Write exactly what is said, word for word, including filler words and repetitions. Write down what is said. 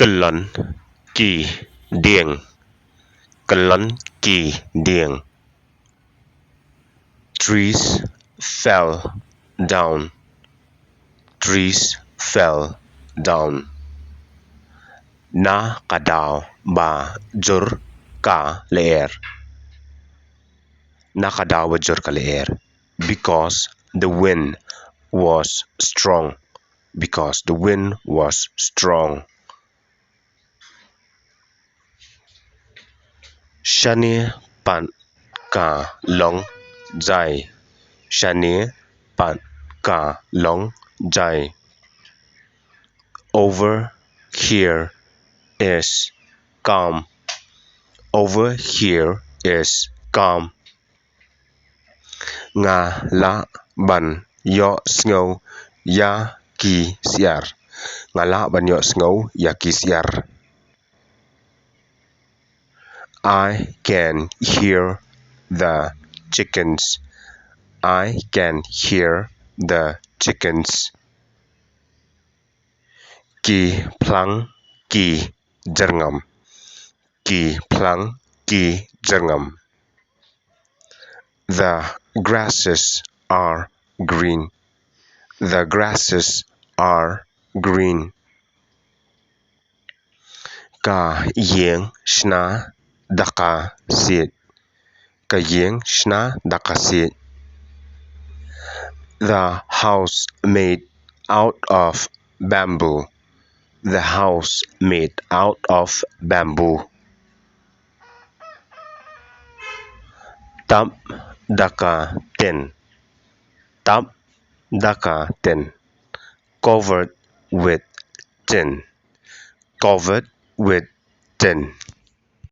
Kyllon ki dieng. Kyllon ki dieng. Trees fell down. Trees fell down. Na ka daw ba jur ka lyer. Na ka daw ba jur ka lyer. Because the wind was strong. Because the wind was strong. Shane pat ka long jai. Shane pat ka long jai. Over here is calm. Over here is calm. Nga lah ban ïohsngew ïa ki syiar. Nga lah ban ïohsngew ïa ki syiar. I can hear the chickens. I can hear the chickens. Ki phlang ki jyrngam. Ki phlang ki jyrngam. The grasses are green. The grasses are green. Ka ïing shna da ka siej. Ka ïing shna da ka siej. The house made out of bamboo. The house made out of bamboo. Tap da ka tin. Tap da ka tin. Covered with tin. Covered with tin.